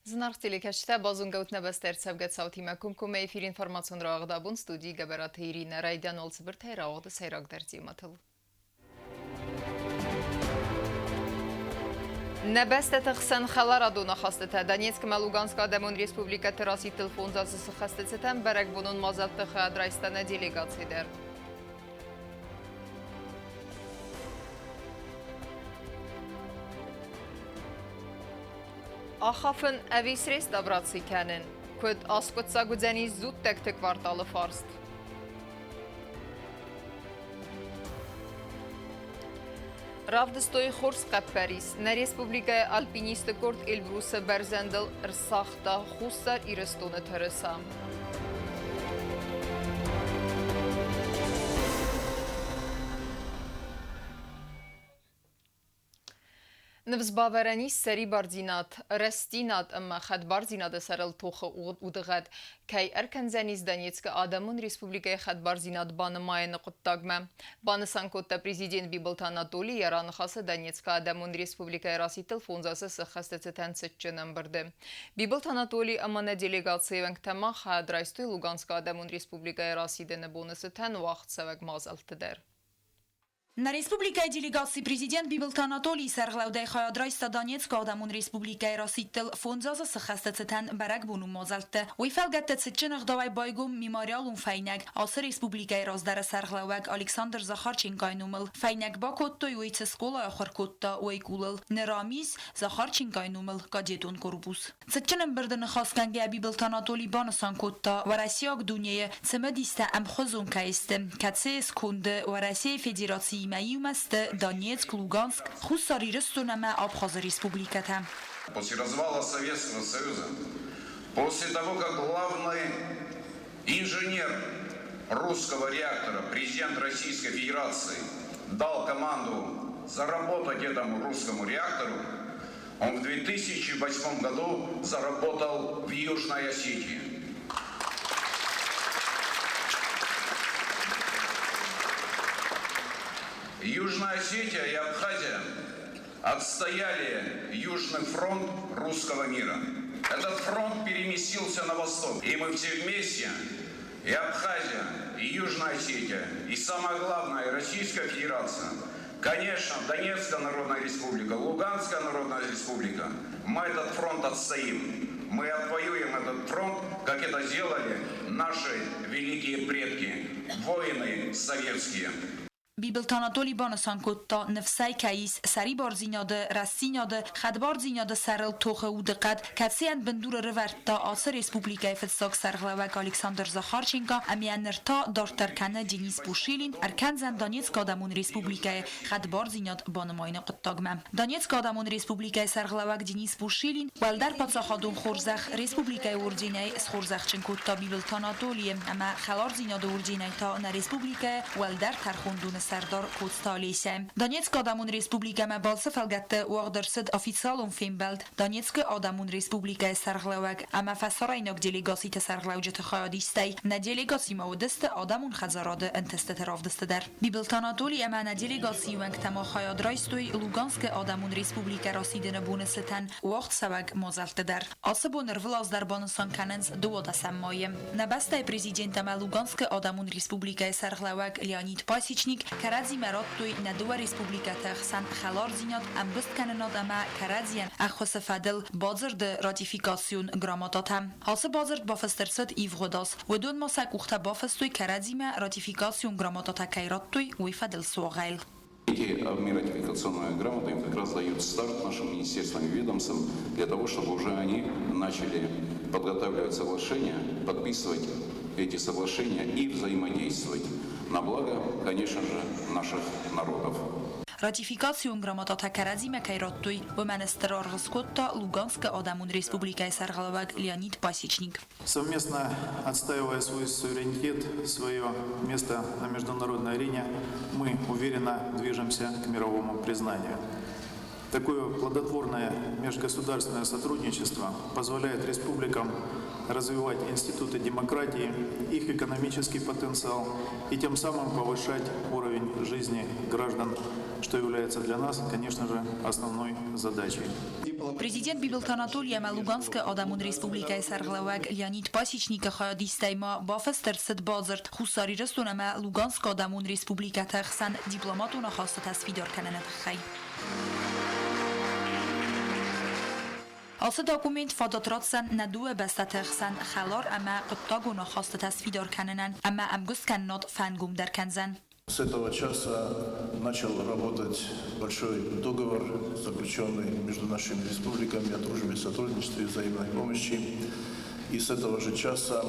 Зынаргъ телекӕсджытӕ, базонгӕ ут нӕ бӕстӕ ӕрцӕугӕ цаутимӕ комкоммӕ эфир информацион рауагъд абон студийы Гӕбӕраты Иринӕ. Райдиан уал цыбыртӕй рауагъды сӕйрагдӕр темӕтыл. Нӕ бӕстӕты хсӕн хӕларадон ахастытӕ Донецк ӕмӕ Луганскы Адӕмон Республикӕты расидтыл фондз азы сыххӕсты цытӕн бӕрӕгбонон мадзӕлтты хайад райста нӕ делегаци дӕр. Ахафын ӕви среставраци кӕнын? Куыд аскъуыддзаг уыдзӕнис дзуттӕгты кварталы фарст? Равдыстой хорз хъӕппӕрис. Нӕ республикӕйы альпинисты къорд Эльбрусы бӕрзӕндыл ӕрцагъта Хуссар Ирыстоны тырыса. Ныфсбавӕрӕн ис сӕрибардзинад, рӕстдзинад ӕмӕ хӕдбардзинады сӕрыл тохы удыгъӕд кӕй ӕркӕндзӕнис Донецкы Адӕмон Республикӕйы хӕдбардзинад банымайыны хъуыддагмӕ, банысан кодта президент Бибылты Анатоли йӕ раныхасы Донецкы Адӕмон Республикӕйы расидтыл фондз азы сыххӕсты цытӕн цытджын ӕмбырды. Бибылты Анатоли ӕмӕ нӕ делегацийы уӕнгтӕ ма хайад райстой Луганскы Адӕмон Республикӕйы расидыны боны цытӕн уагъдцӕуӕг мадзӕлтты дӕр. Нӕ республикӕйы делегацийы президент Бибылты Анатолийы сӕргълӕудӕй хайад райста Донецкы Адӕмон Республикӕйы расидтыл фондз азы сыххӕсты цытӕн бӕрӕгбонон мадзӕлтты. Уый фӕлгӕтты цытджын ӕгъдауӕй байгом мемориалон фӕйнӕг ацы республикӕйы раздӕры сӕргълӕууӕг Александр Захарченкойы номыл. Фӕйнӕг бакодтой, уый цы скъолайы ахуыр кодта, уый къулыл. Ныр ам ис Захарченкойы номыл кадетон корпус. Цытджын ӕмбырды ныхасгӕнгӕ Бибылты Анатоли банысан кодта, уӕрӕсейаг дунейы цымыдистӕ ӕмхуызон кӕй сты, кӕцыйы сконды Уӕрӕсейы Федерациимӕ иумӕ сты Донецк, Луганск, Хуссар Ирыстон ӕмӕ Абхазы республикӕтӕ. После развала Советского Союза, после того, как главный инженер русского реактора, президент Российской Федерации, дал команду заработать этому русскому реактору, он в 2008 году заработал в Южной Осетии. Южная Осетия и Абхазия отстояли Южный фронт русского мира. Этот фронт переместился на восток, и мы все вместе, и Абхазия, и Южная Осетия, и самое главное, Российская Федерация, конечно, Донецкая Народная Республика, Луганская Народная Республика, мы этот фронт отстоим. Мы отвоюем этот фронт, как это сделали наши великие предки, воины советские. Бибылты Анатоли банысан кодта, ныфсӕй кӕй ис сӕрибардзинады, рӕстдзинады, хӕдбардзинады сӕрыл тохы удыхъӕд, кӕцыйӕн бындур ӕрывӕрдта ацы республикӕйы фыццаг сӕргълӕууӕг Александр Захарченко ӕмӕ ныр та дарддӕр кӕны Денис Пушилин, ӕркӕндзӕн Донецкы Адӕмон Республикӕйы хӕдбардзинад банымайыны хъуыддагмӕ. Донецкы Адӕмон Республикӕйы сӕргълӕууӕг Денис Пушилин уӕлдӕр паддзахадон хорзӕх республикӕйы орденӕй схорзӕхджын кодта Бибылты Анатолийы ӕмӕ Хӕлардзинады орденӕй та нӕ республикӕйы уӕлдӕр тӕрхондоны сӕрдар Коцты Олеся. Донецкы Адӕмон Республикӕмӕ балцы фӕлгӕтты уагъд ӕрцыд официалон фембӕлд Донецкы Адӕмон Республикӕйы сӕргълӕууӕг ӕмӕ фӕсарӕйнаг делегациты сӕргълӕуджыты хайадистӕй. Нӕ делегацимӕ уыдысты адӕмон хӕдзарады ӕнтыстыты равдысты дӕр. Бибылты Анатоли ӕмӕ нӕ делегацийы уӕнгтӕ ма хайад райстой Луганскы Адӕмон Республикӕ расидыны боны цытӕн уагъдцӕуӕг мадзӕлтты дӕр. Ацы бон ӕрвылаз дӕр банысан кӕнынц дыууадӕсӕм майы. Нӕ бӕстӕйы президент ӕмӕ Луганскы Адӕмон Республикӕйы сӕргълӕууӕг Леонид Пасечник кӕрӕдзимӕ радтой нӕ дыууӕ республикӕты хсӕн хӕлардзинад, ӕмгуысткӕнынад ӕмӕ кӕрӕдзийӕн ӕххуысы фӕдыл бадзырды ратификацион грамотатӕ. Ацы бадзырд бафыст ӕрцыд ивгъуыд аз. Уыдон ма сӕ къухтӕ бафыстой кӕрӕдзимӕ ратификацион грамотатӕ кӕй радтой, уый фӕдыл суагъӕйыл. Эти ратификационные грамоты им как раз дают старт нашим министерствам и ведомствам для того, чтобы уже они начали подготавливать соглашения, подписывать эти соглашения и взаимодействовать на благо, конечно же, наших народов. Ратификацион грамотатӕ кӕрӕдзимӕ кӕй радтой, уымӕн стыр аргъ скодта Луганскы Адӕмон Республикӕйы сӕргълӕууӕг Леонид Пасечник. Совместно отстаивая свой суверенитет, свое место на международной арене, мы уверенно движемся к мировому признанию. Такое плодотворное межгосударственное сотрудничество позволяет республикам развивать институты демократии, их экономический потенциал и тем самым повышать уровень жизни граждан что является для нас, конечно же, основной задачей. Президент Бибылты Анатоли ӕмӕ Луганскы Адӕмон Республикӕйы сӕргълӕууӕг Леонид Пасечникы хайадистӕй ма бафыст ӕрцыд бадзырд Хуссар Ирыстон ӕмӕ Луганскы Адӕмон Республикӕты хсӕн дипломатон ахастытӕ сфидар кӕныны тыххӕй. Ацы документ фадат ратдзӕн нӕ дыууӕ бӕстӕты хсӕн хӕлар ӕмӕ хъуыддагон ахастытӕ сфидар кӕнынӕн ӕмӕ ӕмгуысткӕнынад фӕнгомдӕр кӕндзӕн. С этого часа начал работать большой договор, заключенный между нашими республиками о дружбе, сотрудничестве и взаимной помощи. И с этого же часа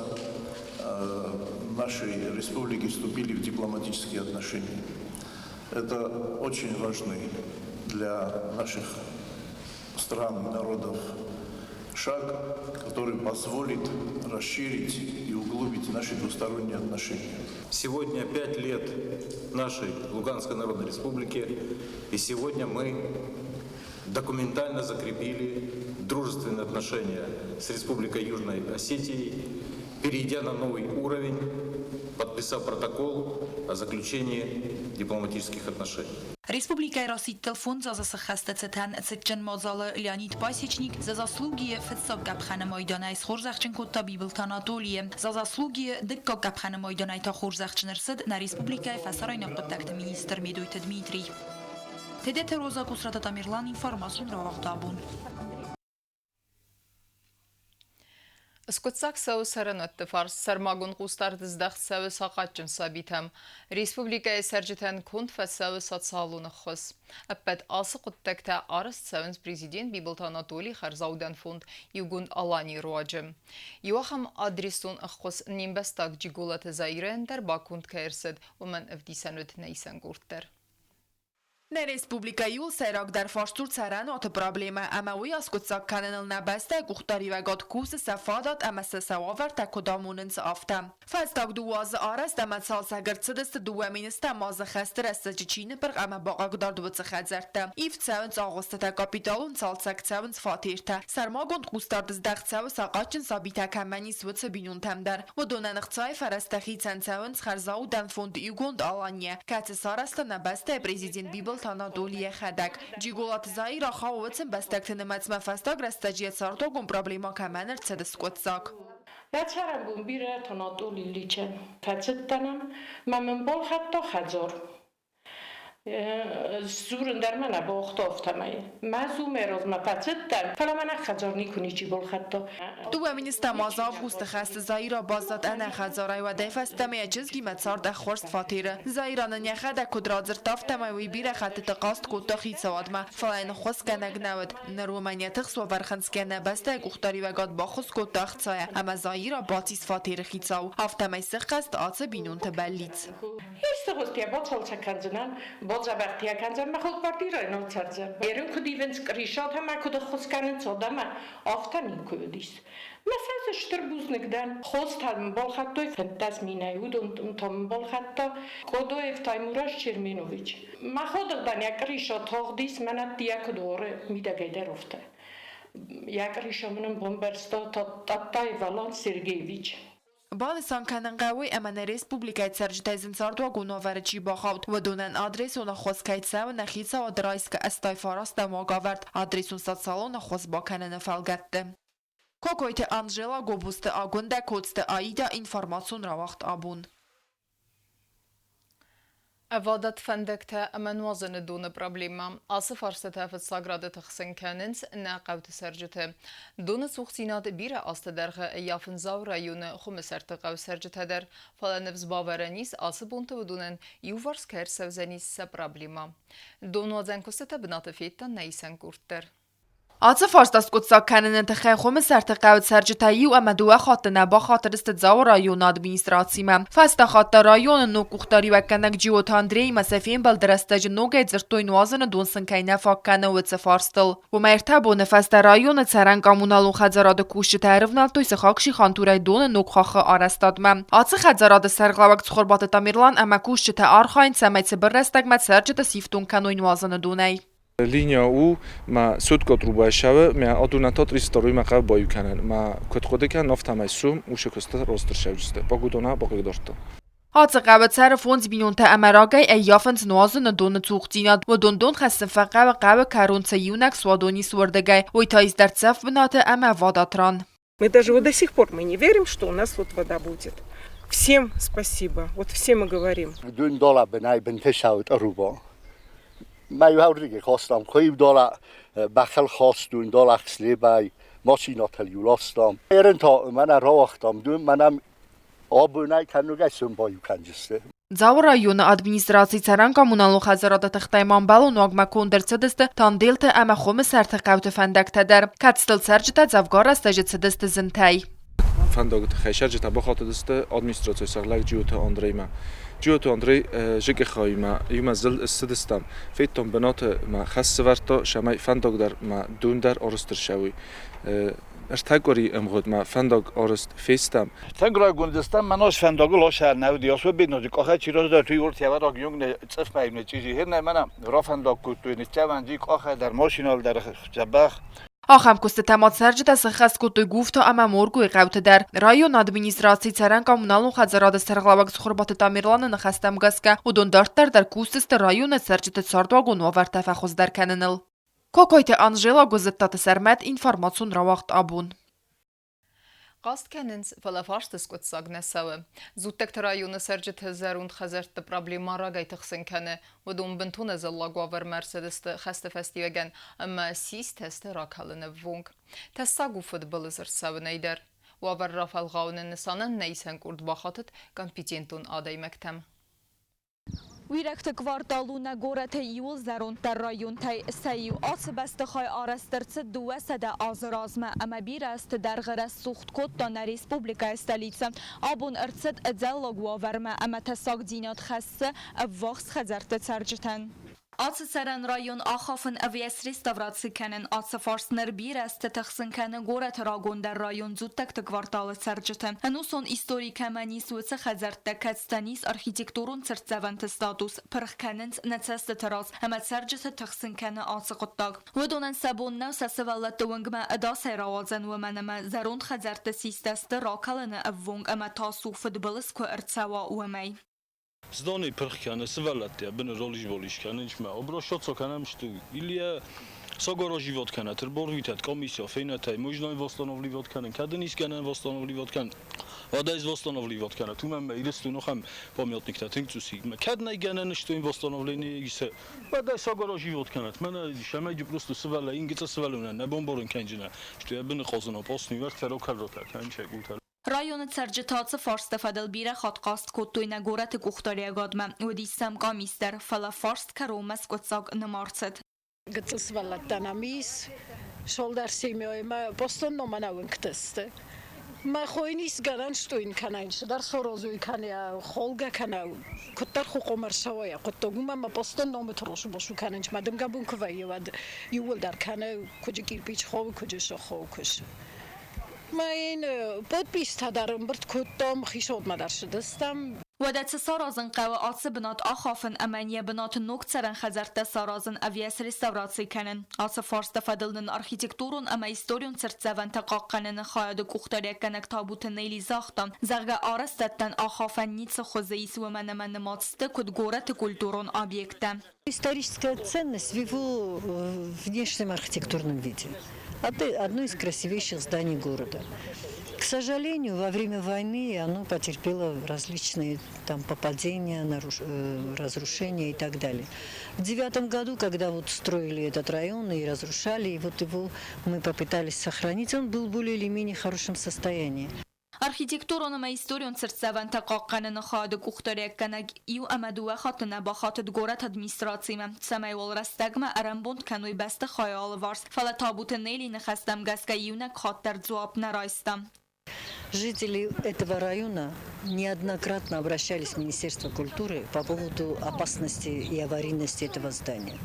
наши республики вступили в дипломатические отношения. Это очень важный для наших стран и народов шаг, который позволит расширить и углубить наши двусторонние отношения. Сегодня 5 лет нашей Луганской Народной Республики, и сегодня мы документально закрепили дружественные отношения с Республикой Южной Осетией, перейдя на новый уровень, подписав протокол о заключении дипломатических отношений. Республикӕйы расидтыл фондз азы сыххӕсты цытӕн цытджын мадзалы Леонид Пасечник «За заслуги» фыццаг къӕпхӕны майданӕй схорзӕхджын кодта Бибылты Анатолийы. «За заслуги» дыккаг къӕпхӕны майданӕй та хорзӕхджын ӕрцыд нӕ республикӕйы фӕсарӕйнаг хъуыддӕгты министр Медойты Дмитрий. Тедеты Роза, Кусраты Тамерлан, информацион рауагъд «Абон». Скъуыддзаг цӕуы цӕрӕнуӕтты фарст, сӕрмагонд хъусдард здӕхт цӕуы сахъатджын сабитӕм. Республикӕйы цӕрджытӕн конд фӕцӕуы социалон ӕххуыс. Ӕппӕт ацы хъуыддӕгтӕ арӕзт цӕуынц президент Бибылты Анатолийы хӕрзаудӕн фонд «Иугонд Алани» руаджы. Иу ахӕм адресон ӕххуыс не мбӕстаг Джиголаты Заирӕйӕн дӕр баконд кӕй ӕрцыд, уымӕн ӕвдисӕн уыд нӕ исӕнгорд дӕр. Нӕ республикӕйы иууыл сӕйрагдӕр фарст у цӕрӕнуаты проблемӕ ӕмӕ уый аскъуыддзаг кӕныныл нӕ бӕстӕйы къухдариуӕгад кусы сӕ фадат ӕмӕ сӕ сӕ уавӕртӕ куыд амонынц, афтӕ. Фӕстаг дыууӕ азы арӕзт ӕмӕ цалцӕг ӕрцыдысты 2 000-ӕм азы хӕсты рӕстӕджы чи ныппырх ӕмӕ бахъыгдард, уыцы хӕдзӕрттӕ. Ивд цӕуынц агъуыстытӕ, капиталон цалцӕг цӕуынц фатертӕ. Сӕрмагонд хъусдард здӕхт цӕуы сахъатджын сабитӕ кӕмӕн ис, уыцы бинонтӕм дӕр. Уыдонӕн ӕхцайы фӕрӕзтӕ хицӕн цӕуынц хӕрзаудӕн фонд «Иугонд Алания», кӕцы сарӕзта нӕ бӕстӕйы президент Бибылты Анатоли йӕхӕдӕг. Джиголаты Заира хауы уыцы ӕмбӕстӕгты нымӕцмӕ, фӕстаг рӕстӕджы йӕ цардуагон проблемӕ кӕмӕн ӕрцыд скъуыддзаг. Йӕ цӕрӕнбон бирӕ Анатоли Ильичӕн. Фӕцыдтӕн ӕм, мӕ мын балхӕдта хӕдзар. Сдзурын дӕр мӕ нӕ бауагъта афтӕмӕй. Мӕ зумӕ размӕ фӕцыдтӕн, фӕлӕ мӕ нӕ хӕдзар никуы ничи балхӕдта. 2000-ӕм азы августы хӕсты Заира баззад ӕнӕ хӕдзарӕй, уӕдӕй фӕстӕмӕ йӕ чызгимӕ цард ӕххуырст фатеры. Заира нын йӕхӕдӕг куыд радзырдта, афтӕмӕй уый бирӕ хӕттыты хъаст кодта хицауадмӕ, фӕлӕ йын ӕххуысгӕнӕг нӕ уыд. Ныр уымӕн йӕ тых уавӕр хынцгӕ нӕ бӕстӕйы къухдариуӕгад баххуыс кодта ӕхцайӕ ӕмӕ Заира бацис фатеры хицау. Афтӕмӕй сыххӕст ацы бинонты бӕллиц. Исты бацалцӕг кӕндзынӕн, бадзӕбӕхтӕ кӕндзӕн, мӕ хо квартирӕйы нал цӕрдзӕн. Ерын куыд ивынц крышатӕ мӕ куыд ӕххуыс кӕнынц адӕмӕн, афтӕ никуы уыдис. Мӕ сӕ стыр бузныг дӕн. Хостӕ мын балхӕдтой 15 000-ӕй, уыдон та мын балхӕдта Кодоев Таймураз Черменович. Мӕхӕдӕг дӕн йӕ крыша тагъдис, мӕнӕ йӕ куыд уары мидӕгӕй дӕр афтӕ. Йӕ крыша мын бамбӕрзта Таттаев Алан Сергеевич. Банысан кӕнын хъӕуы, ӕмӕ нӕ республикӕйы цӕрджытӕй зын цардуагон уавӕры чи бахауд, уыдонӕн адресон ӕххуыс кӕй цӕуы нӕ хицауады райсгӕ 89-ӕм уагӕвӕрд адресон социалон ӕххуыс бакӕныны фӕлгӕтты. Кокойты Анжела, Гобозты Агуындӕ, Коцты Аида, информацион рауагъд «Абон». Ӕвадат фӕндӕгтӕ ӕмӕ нуазыны доны проблемӕ. Ацы фарстатӕ фыццаг рады тыхсын кӕнынц нӕ хъӕуты цӕрджыты. Доны цухдзинад бирӕ азты дӕргъы ӕййафынц Дзауы районы Хуымысӕрты хъӕуы цӕрджытӕ дӕр. Фӕлӕ ныфс бавӕрӕн ис, ацы бонты уыдонӕн иуварс кӕй ӕрцӕудзӕнис сӕ проблемӕ. Донуадзӕн куыстытӕ бынаты федта нӕ исӕн къорд дӕр. Ацы фарст аскъуыддзаг кӕныны тыххӕй Хуымысӕрты хъӕуы цӕрджытӕ иу ӕмӕ дыууӕ хатты нӕ бахатыдысты Дзауы районы администрацимӕ. Фӕстаг хатт та районы ног къухдариуӕггӕнӕг Джиоты Андреимӕ сӕ фембӕлды рӕстӕджы ногӕй дзырдтой, нуазыны дон сын кӕй нӕ фаг кӕны, уыцы фарстыл. Уымӕ 3 боны фӕстӕ районы цӕрӕн коммуналон хӕдзарады кусджытӕ ӕрывнӕлдтой сыхаг Шихантурӕй доны ног хаххы арӕзтадмӕ. Ацы хӕдзарады сӕргълӕууӕг Цхуырбаты Тамерлан ӕмӕ кусджытӕ архайынц, цӕмӕй цыбыр рӕстӕгмӕ цӕрджыты сифтонг кӕной нуазыны донӕй. Линия у ма сутка труба шавы, мӕ адуната 32 мӕ хъӕв баиу кӕнӕн. Ма куыд хъуыды кӕнын, афтӕмӕй сум уыцы куысты ростыр сӕвджысты. Погодона бахъыгдардта. Ацы хъӕуы цӕры фондз бинонтӕ ӕмӕ рагӕй ӕййафынц нуазыны доны цухдзинад. Уыдон дон хӕссын фӕхъӕуы хъӕуы кӕрон цы иунӕг суадон ис, уырдыгӕй. Уый та ис дӕрддзӕф бынаты ӕмӕ ӕвадат ран. Мы даже вот до сих пор мы не верим, что у нас вот вода будет. Всем спасибо, вот всем мы говорим. Дун дола бынай бынтысау търубо. Май хаврдиги хостам, хойв дола бахал хостун дола хслебай, машинатал юлостам. Эрен та мана равахтам, дун манам абунай кӕнугай сумбаю кӕнджысты. Дзауы районы администрацийы цӕрӕн-коммуналон хӕдзарады тыхтӕй ма ӕмбӕлон уагмӕ конд ӕрцыдысты Танделты ӕмӕ Хуымы сӕрты хъӕуты фӕндӕгтӕ дӕр, кӕцытыл цӕрджытӕ дзӕвгар рӕстӕджы цыдысты зынтӕй. Фӕндагы тыххӕй сӕрджытӕ бахатыдысты администрацийы сӕргълӕг Джиоты Андреймӕ. Джиоты Андрей ЖКХ-имӕ иумӕ ссыдыстӕм, федтон бынаты мӕ хӕс сӕвӕрдта, цӕмӕй фӕндаг дӕр мӕ дон дӕр арӕзт ӕрцӕуой. Ӕртӕ къуырийы ӕмгъуыдмӕ фӕндаг арӕзт фестӕм. Тынг райгонд стӕм, мӕнӕ фӕндагыл осӕр нӕ уыди, осо бедноджы къахӕй чи раздӕр, уый уртӕвӕраг юнг цъыфмӕ не чъизи. Хернӕ мӕнӕ рафӕндаг кодтой, ныццӕвӕнджи къахӕй дӕр, машинал дӕр дзӕбӕх. Ахӕм куыстытӕ ма цӕрджытӕ сыххӕст кодтой Гуфта ӕмӕ Моргуйы хъӕуты дӕр. Районы администрацийы цӕрӕн-коммуналон хӕдзарады сӕргълӕууӕг Цхуырбаты Тамерланы ныхӕстӕм гӕсгӕ, уыдон дарддӕр дӕр кусдзысты районы цӕрджыты цардуагон уавӕртӕ фӕхуыздӕр кӕныныл. Кокойты Анжела, Гуызыттаты Сӕрмӕт, информацион рауагъд Абон. Хъаст кӕнынц, фӕлӕ фарсты скъуыддзаг нӕ цӕуы. Дзуттӕгты районы цӕрджыты зӕронд хӕдзӕртты проблемӕ рагӕй тыхсын кӕны. Уыдон бынтон ӕдзӕллаг уавӕрмӕ ӕрцыдысты хӕсты фӕстиуӕгӕн ӕмӕ систӕ сты ракӕлыны ӕввонг. Тӕссаг у фыдбылыз ӕрцӕуынӕй дӕр. Уавӕр рафӕлгъауыны нысанӕн нӕ исӕн къорд бахатыд компетентон адӕймӕгтӕм. Уирӕгты квартал у нӕ горӕты иууыл зӕронддӕр районтӕй сӕ иу. Ацы бӕстыхай арӕзт ӕрцыд 200 азы размӕ ӕмӕ бирӕ азты дӕргъы рӕсугъд кодта нӕ республикӕйы столицӕ. Абон ӕрцыд ӕдзӕллаг уавӕрмӕ ӕмӕ тӕссагдзинад хӕссы ӕввахс хӕдзӕртты цӕрджытӕн. Ацы цӕрӕн район ахафын ӕви среставраци кӕнын, ацы фарст ныр бирӕ азты тыхсын кӕны горӕты рагондӕр район Дзуттӕгты кварталы цӕрджыты. Ӕнусон истори кӕмӕн ис, уыцы хӕдзӕрттӕ, кӕцытӕн ис архитектурон цыртдзӕвӕнты статус, пырх кӕнынц нӕ цӕстыты раз ӕмӕ цӕрджыты тыхсын кӕны ацы хъуыддаг. Уыдонӕн сӕ бон нӕу сӕ сывӕллӕтты уынгмӕ ӕдасӕй рауадзӕн, уымӕн ӕмӕ зӕронд хӕдзӕртты систӕ сты ракӕлыны ӕввонг ӕмӕ тас у фыдбылыз куы ӕрцӕуа, уымӕй. Сдони пырх кӕны, сывӕллӕттӕ быны ролис-болис кӕнынц мӕ обращаться кӕнӕм сту. Или согороживот кӕнӕт, ӕрборвитӕт комиссия фейнӕтӕй, можно восстановливать кӕнын, кӕд ын ис гӕнӕн восстановливать кӕнын, уӕд ӕй восстановливать кӕнӕт. Уымӕн мӕ Ирыстоны ахӕм памятниктӕ тынг цъус и. Кӕд нӕй гӕнӕн сты восстановление исы, уӕд ӕй согороживот кӕнӕт. Мӕнӕ сӕмӕйджы просто сывӕллӕ, ингыцӕ сывӕллонӕн нӕ бомборын кӕнджынӕ, сты йӕ быны къозыно, постни вӕрд фӕрокӕрротӕ кӕнчӕ къултӕ. Районы цӕрджытӕ ацы фарсты фӕдыл бирӕ хатт хъаст кодтой нӕ горӕты къухдариуӕгадмӕ. Уыдис сӕм къамис дӕр, фӕлӕ фарст кӕронмӕ скъуыддзаг нӕма ӕрцыд. Гыццыл сывӕллӕттӕ нӕм ис, Солдар семьяимӕ постоянно мӕнӕ уынгты сты. Мӕ хойын ис гӕнӕн стуйын кӕнӕ цыдӕр сорозуй кӕнӕ холгӕ кӕнӕ куыддӕр хукъом ӕрцӕуа йӕ хъуыддаг, уымӕн мӕ постоянно номыты росу-босу кӕнынц, мӕ дымгӕ бон куы вӕййы, уӕд иууылдӕр кӕнӕ куыджы кирпич хоуы, куыджы сых хоуы куыс. Мӕ йын подпистӕ дӕр ӕмбырд кодтам, хицаудмӕ дӕр цыдыстӕм. Уӕдӕ цы саразын хъӕуы ацы бынат ахафын ӕмӕ йӕ бынаты ног цӕрӕн хӕдзӕрттӕ саразын ӕви среставраци кӕнын? Ацы фарсты фӕдыл нын архитектурон ӕмӕ историон цыртдзӕвӕнтӕ хъахъхъӕныны хайады къухдариуӕггӕнӕг Табуты Нелли загъта, зӕгъгӕ, арӕзтӕдтӕн ахафӕн ницы хуызы ис, уымӕн ӕмӕ нымад сты куыд горӕты культурон объекттӕ. Историческая ценность в его внешнем архитектурном виде. Это одно из красивейших зданий города. К сожалению, во время войны оно потерпело различные там попадения, разрушения и так далее. В 9-м году, когда вот строили этот район и разрушали, и вот его мы попытались сохранить, он был более или менее в хорошем состоянии. Архитектурон ӕмӕ историон цыртдзӕвӕнтӕ хъахъхъӕныны хайады къухдариуӕггӕнӕг иу ӕмӕ дыууӕ хатты нӕ бахатыд горӕты администрацимӕ, цӕмӕй уал рӕстӕгмӕ ӕрӕмбонд кӕной бӕстыхайы алыварс, фӕлӕ Табуты Нелли ныхӕстӕм гӕсгӕ иунӕг хатт дӕр дзуапп нӕ райста. Жители этого района неоднократно обращались в Министерство культуры по поводу опасности и аварийности этого здания.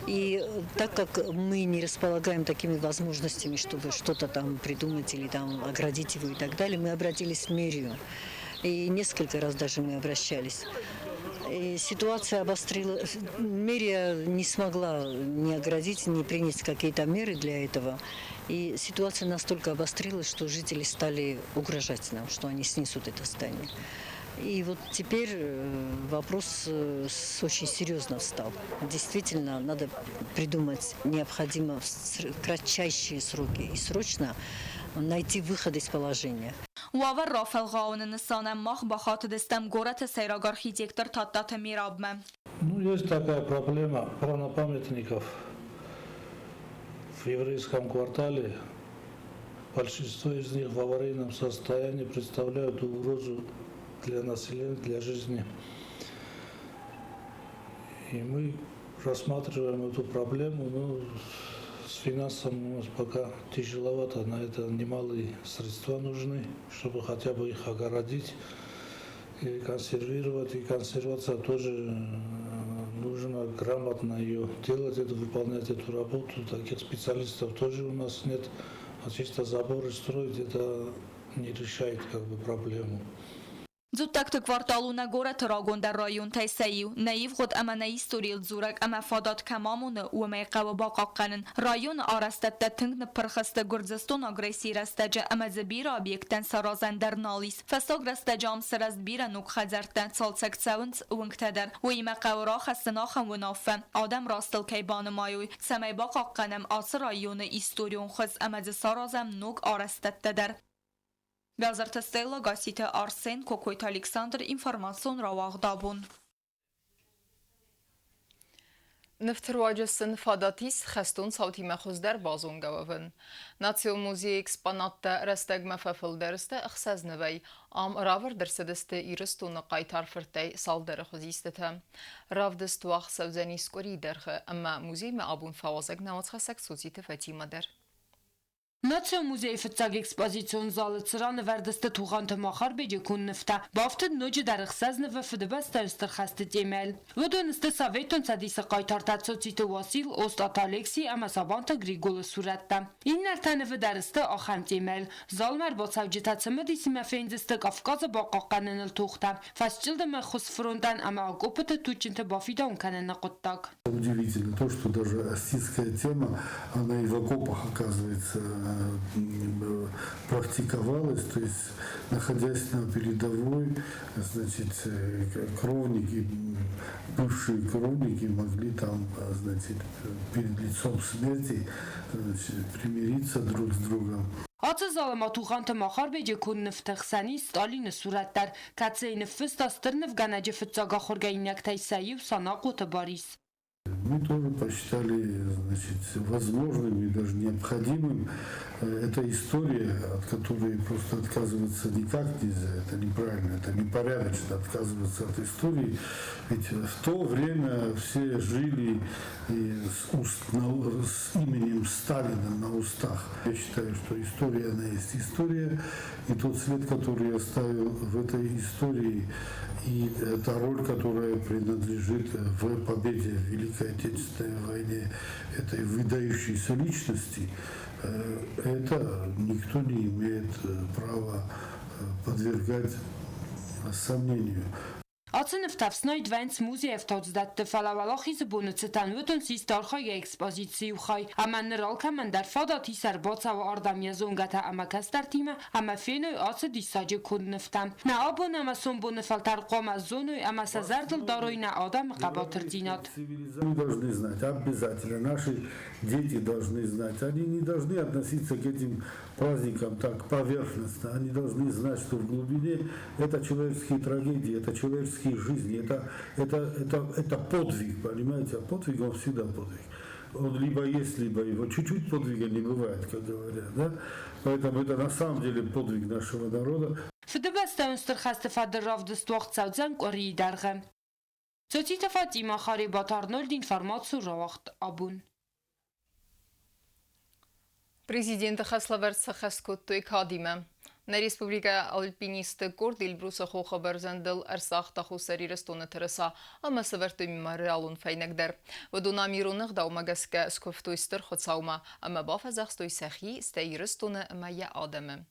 И так как мы не располагаем такими возможностями, чтобы что-то там придумать или там оградить его и так далее, мы обратились в мэрию. И несколько раз даже мы обращались. И ситуация обострила. Мэрия не смогла ни оградить, ни принять какие-то меры для этого. И ситуация настолько обострилась, что жители стали угрожать нам, что они снесут это здание. И вот теперь вопрос очень серьезно встал. Действительно, надо придумать, необходимо в кратчайшие сроки и срочно найти выход из положения. Уавӕр рафӕлгъауыны нысанӕн мах бахатыдыстӕм горӕты сӕйраг архитектор Тадтаты Мерабмӕ. Ну, есть такая проблема памятников в еврейском квартале. Большинство из них в аварийном состоянии, представляют угрозу для населения, для жизни. И мы рассматриваем эту проблему, но с финансами у нас пока тяжеловато, на это немалые средства нужны, чтобы хотя бы их огородить и консервировать. И консервация тоже нужно грамотно ее делать, это, выполнять эту работу. Таких специалистов тоже у нас нет. А чисто заборы строить, это не решает как бы проблему. Дзуттӕгты квартал у нӕ горӕты рагондӕр районтӕй сӕ иу. Нӕ ивгъуыд ӕмӕ нӕ историйыл дзурӕг ӕмӕ фадат кӕм амоны, уым ӕй хъӕуы бахъахъхъӕнын. Районы арӕзтӕдтӕ тынг ныппырх сты Гуырдзыстоны агрессийы рӕстӕджы ӕмӕ дзы бирӕ объекттӕн саразӕн дӕр нал ис. Фӕстаг рӕстӕджы ам сырӕзт бирӕ ног хӕдзӕрттӕ, цалцӕг цӕуынц уынгтӕ дӕр. Уыимӕ хъӕуы рахӕссын ахӕм уынаффӕ, адӕм растыл кӕй банымайой, цӕмӕй бахъахъхъӕнӕм ацы районы историон хуыз ӕмӕ дзы саразӕм ног арӕзтӕдтӕ дӕр. Бязырты Стелла, Гасситы Арсен, Кокойты Александр, информацион рауагъд абон. Нывты руаджы сын фадат ис хӕстон цаутимӕ хуыздӕр базонгӕ уӕвын. Национ музейы экспонаттӕ рӕстӕгмӕ фӕфылдӕр сты ӕхсӕз нывӕй. Ам равӕрд ӕрцыдысты Ирыстоны хъайтар фырттӕй цалдӕры хуызистытӕ. Равдыст уагъд цӕудзӕнис къуырийы дӕргъы ӕмӕ музеймӕ абон фӕуазӕг науӕдзхӕссӕг Цоциты Фатимӕ дӕр. Национ музейы фыццаг экспозицион залы цыран ӕвӕрд сты Тугъанты Махарбеджы конд нывтӕ. Бафтыд ноджыдӕр ӕхсӕз нывы Фыдыбӕстӕйы Стыр хӕсты темӕйыл. Уыдон сты Советон Цӕдисы хъайтартӕ Цоциты Уасил, Остъаты Алексий ӕмӕ Сабанты Григолы сурӕттӕ. Иннӕ ӕртӕ нывы дӕр сты ахӕм темӕйыл. Залмӕ ӕрбацӕуджытӕ цымыдисимӕ фендзысты Кавказы бахъахъхъӕныныл тохтӕ, фӕсчъылдымы ӕххуыс фронтӕн ӕмӕ акъоппыты туджджынты бафидауын кӕныны хъуыддаг. Удивительно то, что даже осетинская тема, она и в окопах, оказывается, практиковалась. То есть, находясь на передовой, значит, кровники, бывшие кровники могли там, значит, перед лицом смерти, значит, примириться друг с другом. Ацы залы ма Тугъанты Махарбеджы конд нывты хсӕн ис Сталины сурӕт дӕр, кӕцыйы ныффыста стыр нывгӕнӕджы фыццаг ахуыргӕнинӕгтӕй сӕ иу Санахъоты Барис. Мы тоже посчитали, значит, возможным и даже необходимым. Это история, от которой просто отказываться никак нельзя. Это неправильно, это непорядочно отказываться от истории. Ведь в то время все жили и с именем Сталина на устах. Я считаю, что история, она есть история. И тот след, который оставил в этой истории, и та роль, которая принадлежит в победе в Великой Отечественной войне этой выдающейся личности, это никто не имеет права подвергать сомнению. Ацы нывтӕ ӕфснайд вӕййынц музейы ӕфтауцдӕтты, фӕлӕ Уӕлахизы боны цытӕн уыдон систы архайгӕ экспозицийы иу хай. Ӕмӕ ныр алкӕмӕн дӕр фадат ис ӕрбацӕуа ардӕм йӕ зонгӕтӕ ӕмӕ кӕстӕртимӕ ӕмӕ феной ацы диссаджы конд нывтӕ. Нӕ абон ӕмӕ сомбоны фӕлтӕр хъуамӕ зоной ӕмӕ сӕ зӕрдыл дарой нӕ адӕмы хъӕбатырдзинад. Мы должны знать, обязательно, наши дети должны знать. Они не должны относиться к этим праздникам так поверхностно. Они должны знать, что в глубине это человеческие трагедии, это человеческие жизни, это подвиг, понимаете? А подвиг, он всегда подвиг. Он либо есть, либо его чуть-чуть подвига не бывает, как говорят, да? Поэтому это на самом деле подвиг нашего народа. Фыдыбӕстӕйон Стыр хӕсты фӕдыл равдыст уагъд цӕудзӕн къуырийы дӕргъы. Цоциты Фатимӕ, Харебаты Арнольд, информацийы рауагъд абон. Президенты хӕслӕвӕрд сӕххӕст кодтой кадимӕ. Нӕ республикӕйы альпинистты къорд Эльбрусы хохы бӕрзӕндыл ӕрцагъта Хуссар Ирыстоны тырыса ӕмӕ сӕвӕрдтой мемориалон фӕйнӕг дӕр. Уыдон ам ирон ӕгъдаумӕ гӕсгӕ скуывтой Стыр Хуыцаумӕ ӕмӕ бафӕдзӕхстой сӕхи, стӕй Ирыстоны ӕмӕ йӕ адӕмы.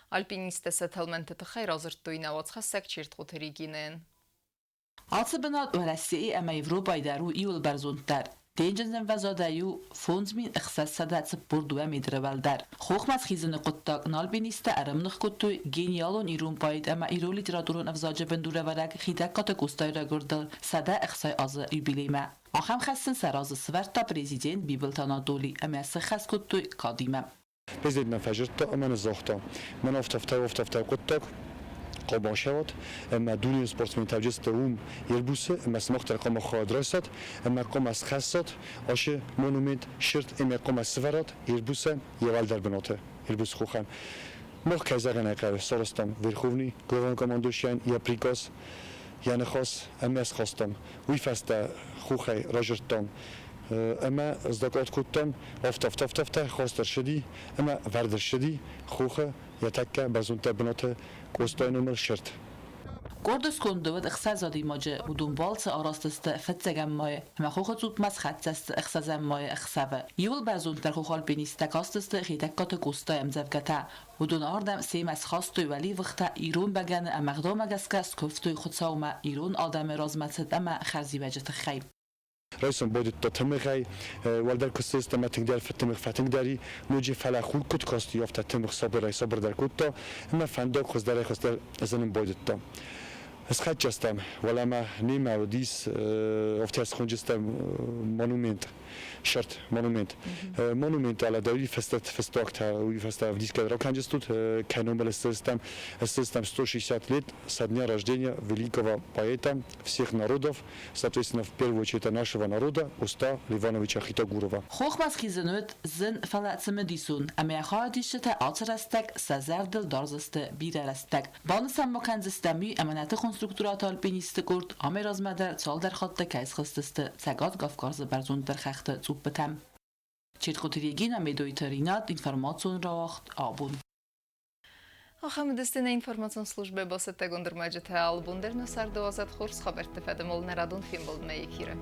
Альпинисттӕ сӕ тӕлмӕнты тыххӕй радзырдтой нӕ уацхӕссӕг Чертхъоты Регинӕйӕн. Ацы бынат Уӕрӕсейы ӕмӕ Европӕйы дӕр у иуыл бӕрзонддӕр. Денджызы ӕмвӕзадӕй у 5642 метры уӕлдӕр. Хохмӕ схизыны хъуыддаг нӕ альпинисттӕ ӕрӕмных кодтой гениалон ирон поэт ӕмӕ ирон литературон ӕвзаджы бындурӕвӕрӕг Хетӕгкаты Къостайы райгуырдыл 160 азы юбилеймӕ. Ахӕм хӕс сын сӕ разы сӕвӕрдта президент Бибылты Анатоли ӕмӕ сыххӕст кодтой кадимӕ. Президент нӕ фӕзырдта ӕмӕ ныдзагъта, мӕн афтӕ-афтӕ хъуыддаг хъӕубасӕуат ӕмӕ дунейы спортсментӕ ӕвджидты уым Елбусы ӕмӕ сымах дӕр хъуамӕ хайад райсат ӕмӕ хъуамӕ схӕссат ацы монумент сырд ӕмӕ хъуамӕ сывӕрат Елбусы йӕ уӕлдӕр бынаты, Елбусы хохӕн. Мах, кӕй зӕгъын ӕй хъӕуы, сарӕзтам Верховный главнокомандующийӕн йӕ приказ, йӕ ныхас ӕмӕ схастам. Уый фӕстӕ хохӕй разырдтам ӕмӕ сдоклад кодтам, афтӕ, афтӕ, афтӕ, афтӕ хаст ӕрцыди ӕмӕ вӕрд ӕрцыди хохы йӕ тӕккӕ бӕрзонддӕр бынаты Къостайы номыл сырд. Къорды сконды уыд ӕхсӕз адӕймаджы, уыдон балцы арӕзт сты фыццӕгӕм майы ӕмӕ хохы цъупмӕ схӕццӕ сты ӕхсӕзӕм майы ӕхсӕвы. Иууыл бӕрзонддӕр хохы альпинисттӕ кастысты Хетӕгкаты Къостайы ӕмдзӕвгӕтӕ. Уыдон ардӕм семӕ схастой уӕливыхтӕ, ирон бӕгӕны ӕмӕ ӕгъдаумӕ гӕсгӕ скуывтой Хуыцаумӕ ирон адӕмы размӕцыд ӕмӕ хӕрзиуӕджы тыххӕй. Райсом байдыдта тымыгъӕй, уӕлдӕр куы сыст ӕмӕ тынгдӕр фӕтымыгъ фӕтынгдӕр и, ноджы фӕлӕ хур куыд касти, афтӕ тымыгъ сабырӕй-сабырдӕр кодта ӕмӕ фӕндаг хуыздӕрӕй-хуыздӕр зынын байдыдта. Схӕццӕ стӕм, уӕлӕмӕ немӕ уыдис афтӕ схонджыстӕм монумент. Шарт, монумент. Монумент ала фӕстӕ фӕстагтӕ уый фӕстӕ ӕвдисгӕ ракӕнджыстут, кӕй номыл ссыстӕм, ссыстӕм 160 лет со дня рождения великого поэта всех народов, соответственно, в первую очередь нашего народа, Уста Ливановича Хитагурова. Хохмӕ схизын уыд зын, фӕлӕ цымыдисон, ӕмӕ хайадисджытӕ ацы рӕстӕг сӕ зӕрдыл дардзысты бирӕ рӕстӕг. Банысан ма кӕндзыстӕм уый, ӕмӕ нӕ тыхон структурӕты альпинистты къорд амӕй размӕ дӕр цалдӕр хатты кӕй схызтысты Цӕгат Кавказы бӕрзонддӕр хӕхты цъуппытӕм. Четхъуты Регина, Медойты Ринат, информацион рауагъд абон. Ахӕм уыдысты нӕ информацион службӕ бацӕттӕгонд ӕрмӕджытӕ. Алыбон дӕр нӕ царды уадзӕд хорз хабӕртты фӕдыл нӕ радон фембӕлдмӕ эфиры.